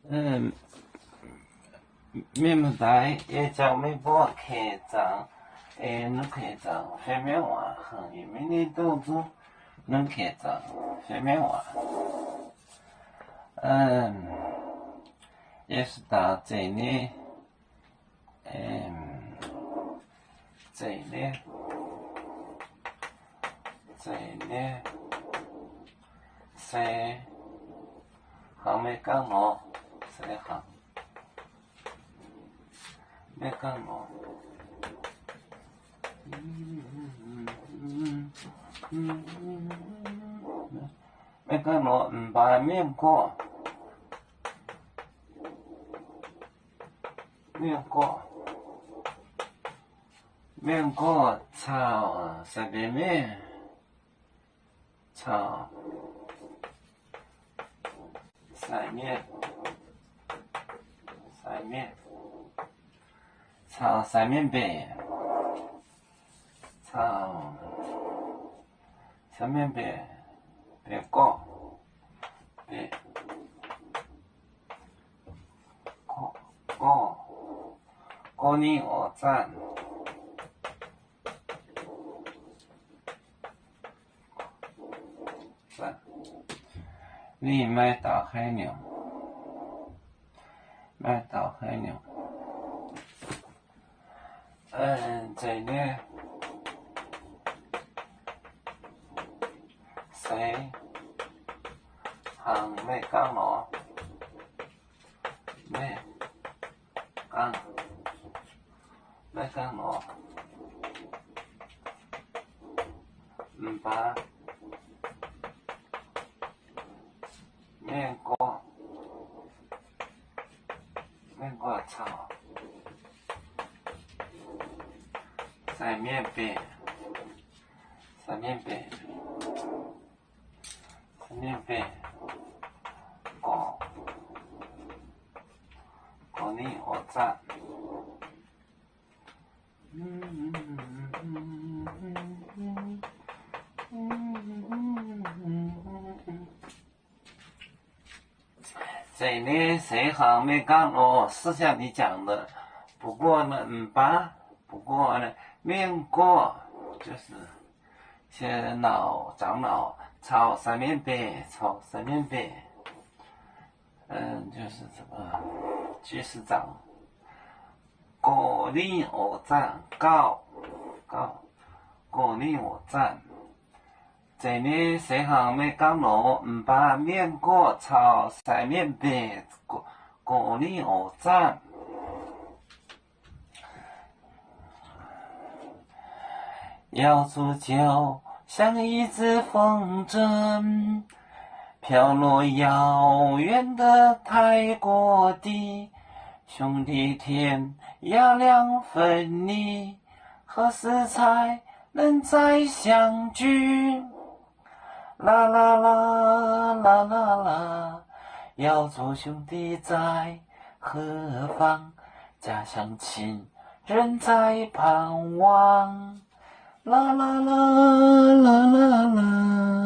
Mienh maaih daaih, yie jangx meih mbuo keh zaangc, ei, nuv keh zaangc fei mienv waac, hnangv yie mingh ninh dongh zuqc nuv keh zaangc fei mienv waac. Yie se daaih zeiz nyei, zeiz nyei, zeiz nyei, se hnangv meih gangv nor, se hnangv meih gangv nor. Meih gangv nor, m'baaix mienh gorqv, mienh gorqv, mienh gorqv caux sai-mienh mienh, caux sai-mienh, sai-mienh, caux sai-mienh mbenc, caux sai-mienh mbenc, mbenc gorqv, mbenc gorqv, gorqv, gorqv ninh oix zanc. Ninh maaih dauh haaix nyungc, maaih dauh haaix nyungc, zeiz nyei, se hnangv meih gangv nor, meih gangv, meih gangv nor, m'baaix mienh gorqv, mienh gorqv caux sai-mienh mbenc, sai-mienh mbenc, sai-mienh mbenc gorqv, gorqv ninh oix zanc. Zeiz nyei, se hnangv meih gangv nor, 是像你讲的, 不过呢, m'baaix, 不过呢, mienh gorqv, 就是 老长老 caux sai-mienh mbenc, caux sai-mienh mbenc, 就是怎么，居士长 gorqv ninh oix zanc, gauh, gauh, gorqv ninh oix zanc. Zeiz nyei, se hnangv meih gangv nor, m'baaix mienh gorqv caux sai-mienh mbenc gorqv ninh oix zanc. 要煮酒，像一阵风阵，飘落遥远的泰国地。兄弟，天要亮分离，何时才能再相聚？ 啦啦啦，啦啦啦，瑶族兄弟在何方？家乡亲人在盼望。啦啦啦，啦啦啦。